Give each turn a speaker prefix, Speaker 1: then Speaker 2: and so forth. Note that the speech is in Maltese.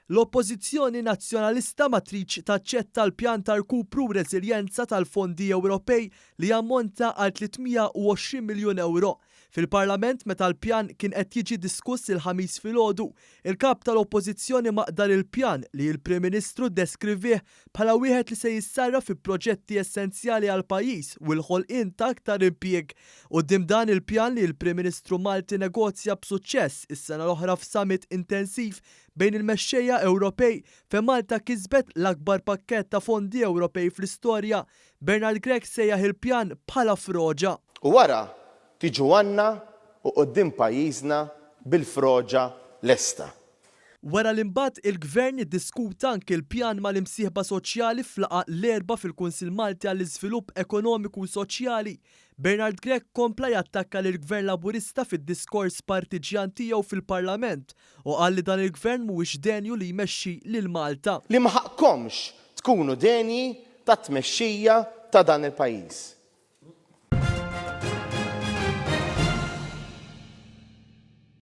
Speaker 1: L-Oppożizzjoni Nazzjonalista ma tridx taċċetta l-pjan ta' rkupru u reżiljenza tal-fondi Ewropej li jammonta għal 320 miljun ewro. Fil-Parlament meta l-pjan kien qed jiġi diskuss il-Ħamis filgħodu, il-Kap tal-Oppożizzjoni maqdar il-pjan li l-Prim Ministru ddeskrivih bħala wieħed li se jissarraf fi proġetti essenzjali għall-pajjiż u l-ħolqien ta' aktar impjieg. Quddiem dan il-pjan li l-Prim Ministru Malti negozja b'suċċess is-sena l-oħra f'summit intensiv bejn il-mexxejja Ewropej fejn Malta kisbet l-akbar pakkett ta' fondi Ewropej fl-istorja, Bernard Grech sejjaħ il-pjan bħala froġa.
Speaker 2: U wara tiġu għandna u quddiem pajjiżna bil-froġa lesta.
Speaker 1: Wara li mbagħad il-Gvern iddiskuta anki l-pjan mal-imsieħba soċjali f'laqgħa l-Erbgħa fil-Kunsill Malti għall-Iżvilupp Ekonomiku u Soċjali, Bernard Grech kompla jattakka lill-Gvern Laburista fid-diskors partiġjan tiegħu fil-Parlament u qal li dan il-Gvern mhuwiex denju li jmexxi lil Malta.
Speaker 2: Li ma ħaqqkomx tkunu denji tat-tmexxija ta' dan il-pajjiż.